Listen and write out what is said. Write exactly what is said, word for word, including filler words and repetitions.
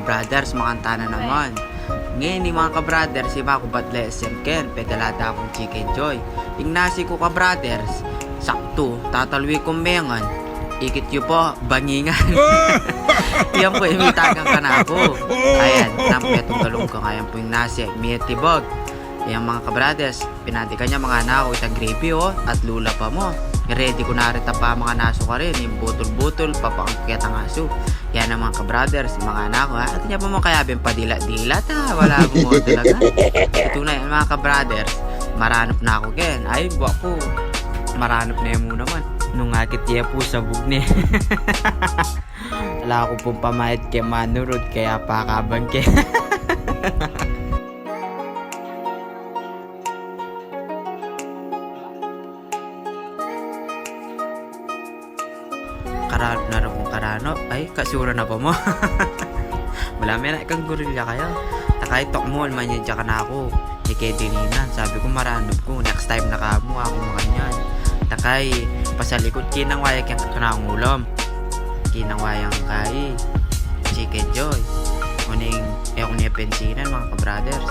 Brothers, makanta na naman. Ngeni, mga ka-brothers, iba ku bat la S M ken, pedala da kung Chicken Joy. Ing nasi ku, ka-brothers, saktu, tatalwi kung mengan. Ikit yu pu, bangingan. Yan pu ing mitagan kanaku. Ayan, naku, metung galung kang ayan pu ing nasi, mitibag. Ayan, mga ka-brothers, pinatikan ya, mga anak ku, itang gravy, o, at lula pa mu. Ready ku na rin tapa, mga nasu karin, ing butul-butul, papangketa ngasu. Yan ang mga ka-brothers, mga anak ku, ha. At nya pa mu kaya bin padila-dila ta, wala mu talaga. Ito na yan, mga ka-brothers, maranup na ku ken. Ay, gwapu. Maranup na mu naman. Nung akit ya pu, sabug ne. Ala ku pung pamayad ke manurut, kaya pakabang ke. Karanup na rin kung karanup. Ay, kasura na pa mu. Wala, me na ikang gorilla kaya. Takay, tukmul, manyad ya kanaku. Ike dininan, sabi ku, maranup ku. Next time na ka mu, aku makanyan. Takay, pasalikut, kinang waya keng kanakung ulam. Kinang wayang kai. Chicken Joy. Uning, e ku ne pensinan, mga ka-brothers.